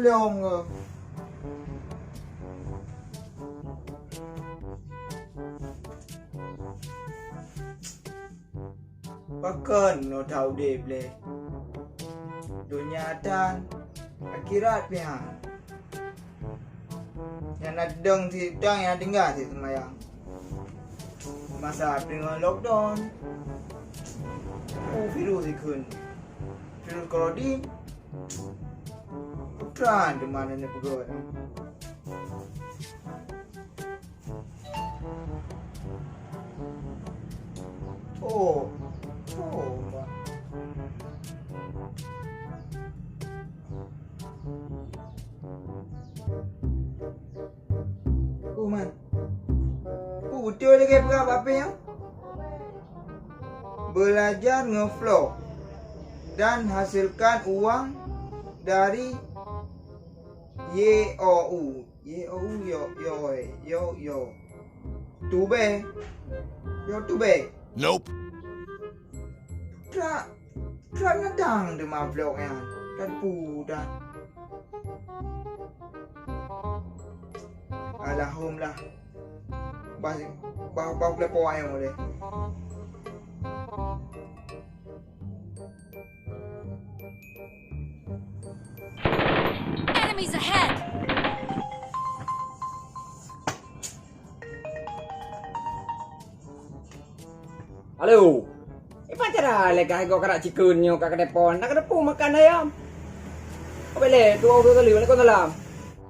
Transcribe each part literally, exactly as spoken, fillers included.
Lôn, eh. Pakon nyoe that udeb lé? Donya tan, akhirat pih han. Nyang na deungon cit utang, nyang na tinggai cit seumayang. Masa teungoh lockdown, oh, virus ikheun. Virus corona. Putra teuma neuk peugah. Oh. Oh, Mak. Oh, man. Oh, beutôi lagèe peugah bak P P nyoe. Belajar ngevlog dan hasilkan uang dari Y O U. Y O U, yo, yo, yo, yo. Tube. Yo, tube. Nope. Trak, trak nadang teuma vlog nyan. Dan pudan. Alahumlah. Bah, bah, bah, boleh po ayam boleh. Enemies ahead! Halo. Eh, pajan lé kah gob karak cikeuen nyoe ka keuneupon, na keuneupon makan ayam. Apa lé, dua orang kali, waalaikumsalam.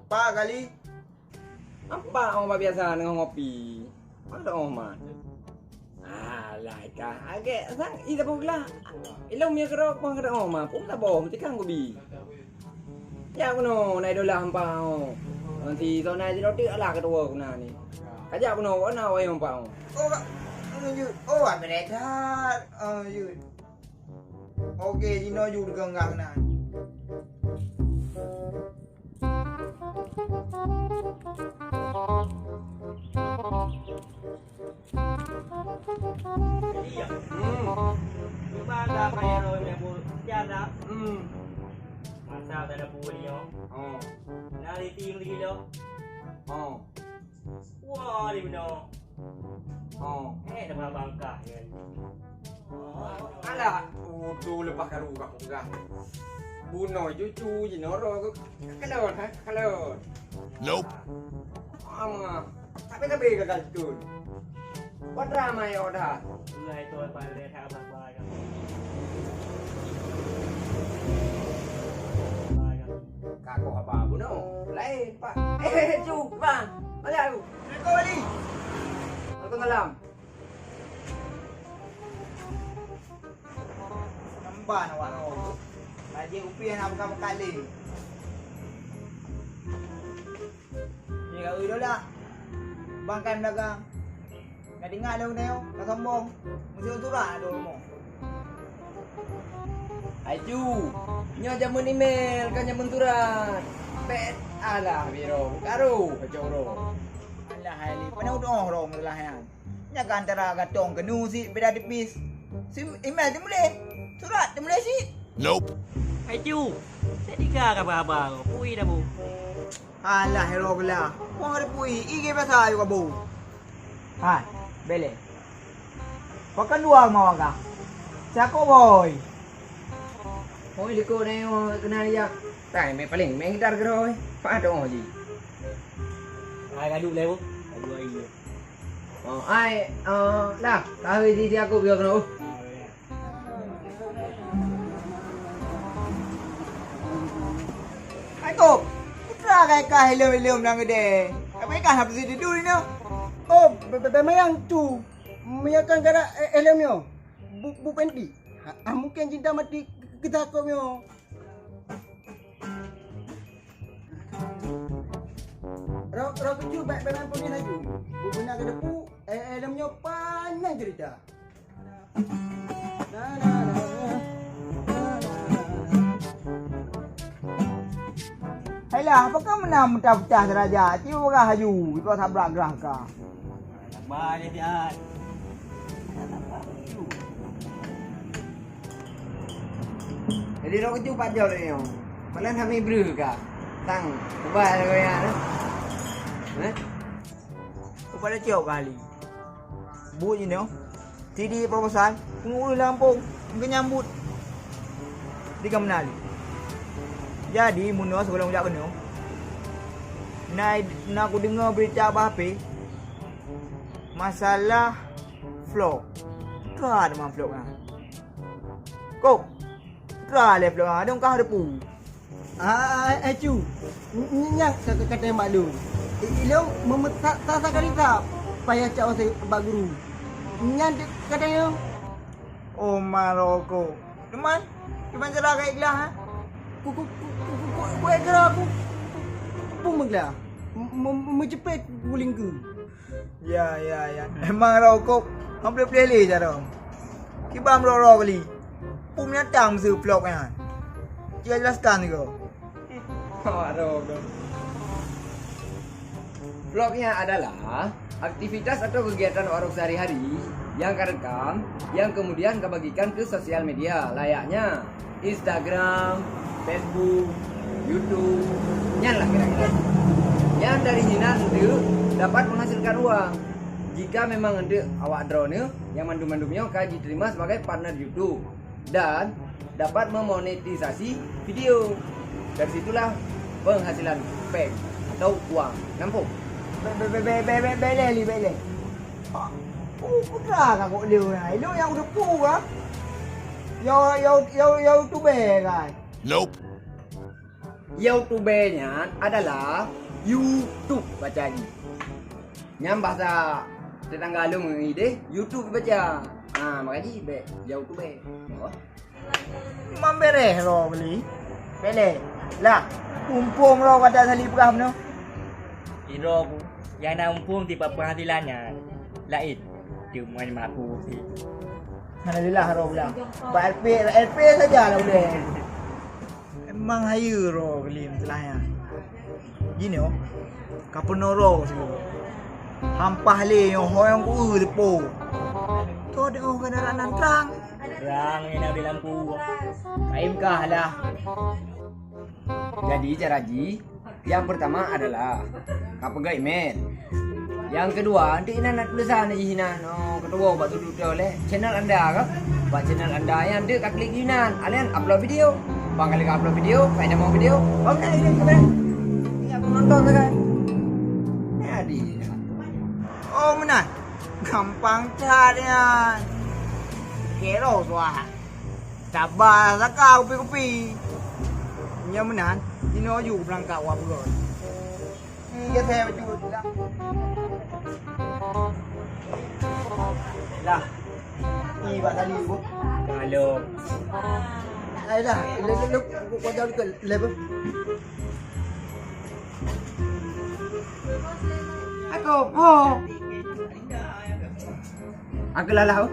Pak Gali. Apa orang biasa dengan ngopi? Mana orang man? Alah, kah agak sang ida pun gelah. Ilong mie kerok pun kada orang man, pun tak boh, mesti kan gobi. Jak keunoe, na idola hampa, oh. Nanti zona di roti alah ketua guna ni. Kajak keunoe, kok na wayang hampa, oh. Oh, Kak. Oh, Yud. Oh, apa dah? Oh, Yud. Oke, jinoe Yud deungon gah keunan. Iya. Hmm. Cuba dah payah lo nyebut. Tiada. Hmm. Masa tak ada pun dia. Oh. Nari tim lagi lo. Oh. Wah, di mana? Oh. Eh, dah bangkah ya. Alah, udu lepas karu kah peugah. Bunoe cucu jinoe ro ke kalon, ha? Kalon. Nope. Ama. Tapi tapi gagal tu. Buat ramai orang dah. Nah, itu apa dia tak apa-apa. Ka koh haba bunoe. Laén, Pak. Eh, cu, Bang. Balik aku. Assalamualaikum, Ali. Waalaikumsalam. Namban awak nyoe. Laju upie nak buka-buka lé. Ni ka udah lah. Bang kan dagang. Ka ingat lé uneue, ka sombong. Meusti surat ada rumoh. Aju, nyoe jameun email, kan jameun surat. Bet, alah, biro, karu, kacau ro. Alah, hai li, penuh doh ro masalah nyan. Nyan ka antara gatong keu nu si beda tipis. Si email teumuléh, surat teumuléh si. Nope. Aju, tadi ka haba-haba, pui dah bu. Alah, ero geulah. Wong ada pui, ige biasa ayu kabu. Hai, bele. Pakan dua mau agak. Siapa boy? Boy liko ni, oh, kenal ya. Tai, me paling me gitar geroi. Pak ada oh ji. Ai gaduh le bu. Gaduh ai. Oh, ai, eh, lah, tahu di dia aku biar kena. Oh. Hai, Kop. Putra kai ka helom-helom nang gede. Tapi ka hap si tidur ni. Oh, be-, be-, be-, mayang tu. Mayang kan gara, eh, helom nyo. Bu, bu penti. Ha, ah, mungkin cinta mati kita kau nyo. Rau, rau keju baik memang pun laju. Bu beuna ke depu, eh, eh, dalam nyoe panjang cerita. Na, na, na, na. Hai lah, apa kau menang mentah-mentah derajat? Tiba berah laju, itu sabrak gerah kau. Sabar je, Pian. Jadi, rot keujut pat jaweueb lagèe nyoe. Malah hana breuh kah? Tang, ubah lagu nyan tu. Eh? Ubah dah ciok kali. Buet jinoe. Sidi proposal, peungurus lam gampông, meukeunyan buet. Di ka meunan lé. Jadi, meunyoe sigohlom jak keunoe, na, na kudeungoe beurita bak H P, masalah vlog. Ka teuma vlog nyan. Kok, ka lé vlog nyan, dong ka teupeue. Ah, eh, cu. N-, n-, nyan ka, ka, kata bak lôn. I-, ilôn meumeusa-, sa-, sa kali sa payah cok ose bak guru. Nyan de-, kata nyoe. Oh, ma rokok. Teuma, teuma cara ka ikhlas, ha? Ku, ku, ku ikhlas, ku, ku, ku ikhlas. M-, m-, meuceupet kulingku. Ya, ya, ya. Emang rokok, hana boleh-boleh lé cara. Kiban meurok-rok kali. Peue binatang meuseu vlog nyan? Cuba jelaskan sigoe. Awak rokok. Vlog nyan adalah aktivitas atau kegiatan awak rokok sehari-hari yang ka rekam, yang kemudian ka bagikan ke sosial media, layaknya Instagram, Facebook, YouTube, nyan lah kira-kira. Nyan dari sinan enteuk dapat menghasilkan uang. Jika memang enteuk awak droeneuh, nyang mandum-mandum nyoe ka jiterima sebagai partner YouTube dan dapat memonetisasi video. Dari situlah penghasilan peng atau uang. Nampung? Be-, be-, be-, be-, be-, be-, beleh li, beleh. Ah, oh, putra ka kok lé orang. Ilôn nyang udah pu ka. Yo, yo, yo, yo, tu be kan. Nope. YouTube nyan adalah YouTube baca jih. Nyan bahasa tetangga lôn ideh, YouTube baca. Ha, maka jih bek YouTube. Oh. Memang bereh rokok li. Beleh. Lah, mumpung rokok ada sali peugah meunoe. Iro ku, nyang na mumpung tiba penghasilan nyan lain. Cuma maku. Alhamdulillah, rokok lah. Bak L P, L P saja lah boleh. Memang hayeue rokok li masalah nyan. Jinoe, ka peunoh rokok sigoe. Hampah lé nyoe ho nyang ku eu teupô. Toh deuh kendaraan nyan trang. Trang nyang na di lampu. Kaim kah lah. Jadi cara jih, yang pertama adalah ka peugah email. Yang kedua, di inan na tulisan jih inan, oh, ketua bak tutoe lé channel anda ke? Bak channel anda yang dek ka klik inan, alian upload video. Bang kali ka upload video, ka ida mau video. Bang nak ini ke bang? Ini aku nonton ke kan? Jadi. Oh, meunan. Gampang that nyan. Kero suah. Saba saka kupi-kupi. Nyan meunan, inoe aju beurangkat wak beurôi. Iya saya betul lah. Lah. Ni bak tali bu. Halo. Ayolah, le le le, kau jangan ke le bu. Aku po. Aku lalah.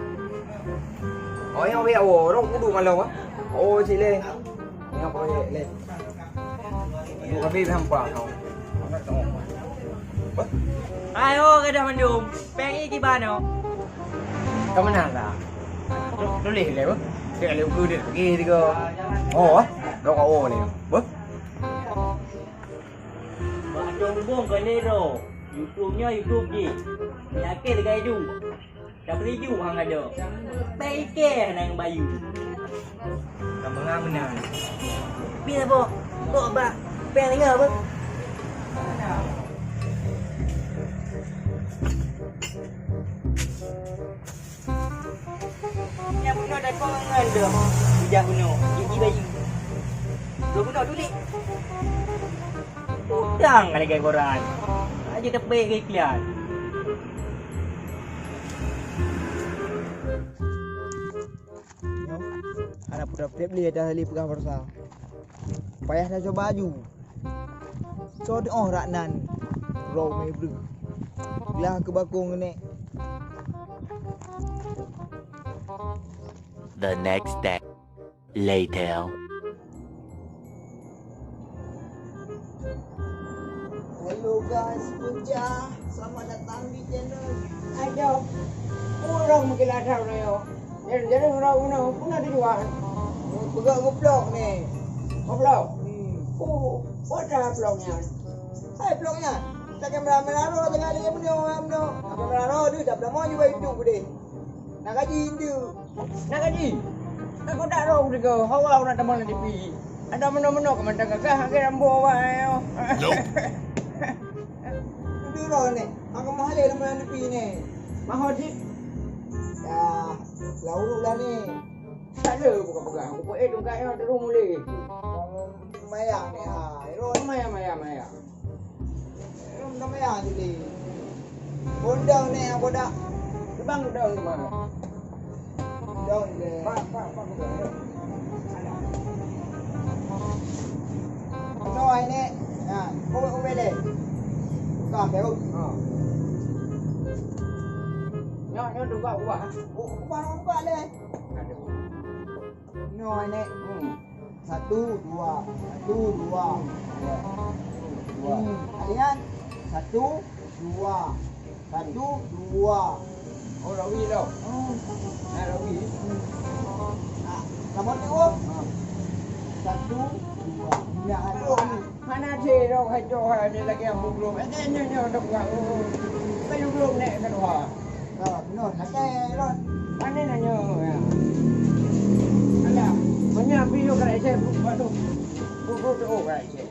Oh, yang biar orang kudu malam ah. Oh, cik le. Yang proyek le. Ibu kami sampah kau. Ayo, gadah mandum. Peng i kiban oh. Ka meunan lah. Tulis le bu. Cek le uku dia pergi tiga. Oh, ah. Dok kau le. Bu. Bak Acong Bubong keuneuk droe. YouTube nyoe YouTube jih. Yakin lagèe ju. Tapi ju hang ado. Pei ikèe hana nyang bayeue. Ka meunga meunan. Pih boh. Kok bak pèng ingat apa? Nyang bunoe dakong ngon deuh. Bijak bunoe. Gigi bayeue. Dua bunoe tuléh. Udang ka lagèe koran. Aja teupék keu iklan. Nyoe, hana peudap-dap lé dah lé peugah baroesa. Payah na coba aju. Cot oh rak nan. Roe mé breuh. Glah keu bakong ngenek. The next day. Later. Hello guys, punca. Selamat datang di channel. Ayo. Orang mungkin ada orang yo. Jadi orang guna guna di luar. Peugah ngeplok ni. Ngeplok. Hmm. Oh. Kota Plong nyan. Hai Plong nyan. Tak kamera-mera roh tengah lagi meunoe, meunoe. Kamera roh tu tak pernah mau juga hidup deh. Nak gaji indu. Nak gaji? Aku tak roh juga. Hawa orang teman di pi. Ada meunoe-meunoe ke mantang gagah, agak rambo awak ayo. Indu roh ni. Aku mahal ya teman di pi ni. Mahal sih. Ya, lalu lah ni. Tak ada bukan pegang. Aku pun eh tungkai yang terus mulai. Mayang ni ha. Mayang, mayang, mayang. Mayang jadi. Undang ni yang bodak. Tebang undang ni mana? Undang ni. Pak, pak, pak. Ada. No ini. Ha, kau kau bele. Bukan baru. Ha. Nyo nyo tungkai buah. Oh, bukan bukan leh. Ada. Nyoe nenek. Hmm. Satu, dua. Satu, dua. Ya. Dua. Hmm. Ada kan? Satu, dua. Satu, dua. Oh, rawi tau. Hmm. Nah, rawi. Hmm. Ah, kamu tengok. Ha. Satu, dua. Nah, aduh. Hana thèe rot hai cok hai ni lagèe ambu glông. Eh, nyoe, nyoe, nyoe, dok buka. Oh, kayu glông nèk ka tuha. Rot, nyoe, hana thèe rot. Pane na nyoe, ya. Ada. Banyak video ka cek, buka tu. Buku tu, oh, ka cek.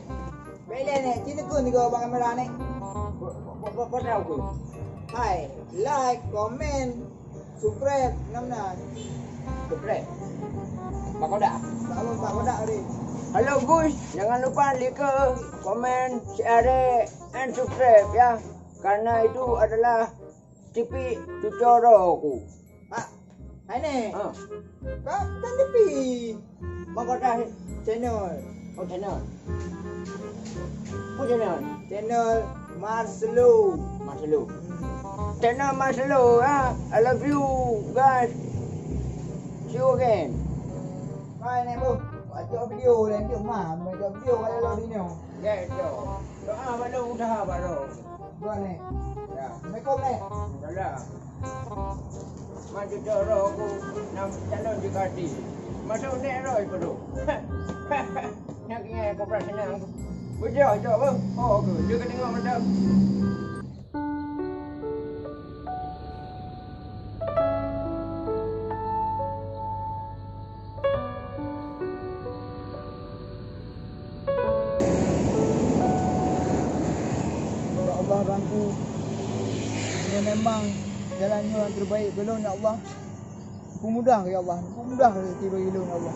Bèk lé nèk, sini pun tiga bak kamera nèk. Kau, kau, kau, kau tahu ke? Hai, like, comment. Subscribe, nam nan. Subscribe. Bak kodak. Bak, bak kodak tadi. Halo guys, jangan lupa like, komen, share, and subscribe ya. Karena itu adalah tipi cucoro ku. Pak, hai ni. Ha. Kau kan tipi. Bak kodak channel. Oh, channel. Oh, channel. Channel Marcelo. Marcelo. Hmm. Channel Marcelo, ha. I love you, guys. See you again. Bye, Nek, bro. Buat video lain tu, mah. Buat video kalau lo di nyo. Ya, itu. Doa baru, usaha baru. Dua, Nek. Ya. Assalamualaikum, Nek. Salam. Maju coro ku nam calon jikati. Masuk nek roh ipedu. Nak kena kopra senang. Bujur jok bang. Oh, aku juga tengok macam. Ya Allah, bantu. Ini memang jalan yang terbaik belum, ya Allah. Pemudah, ya Allah. Pemudah rezeki bagi lôn, ya Allah.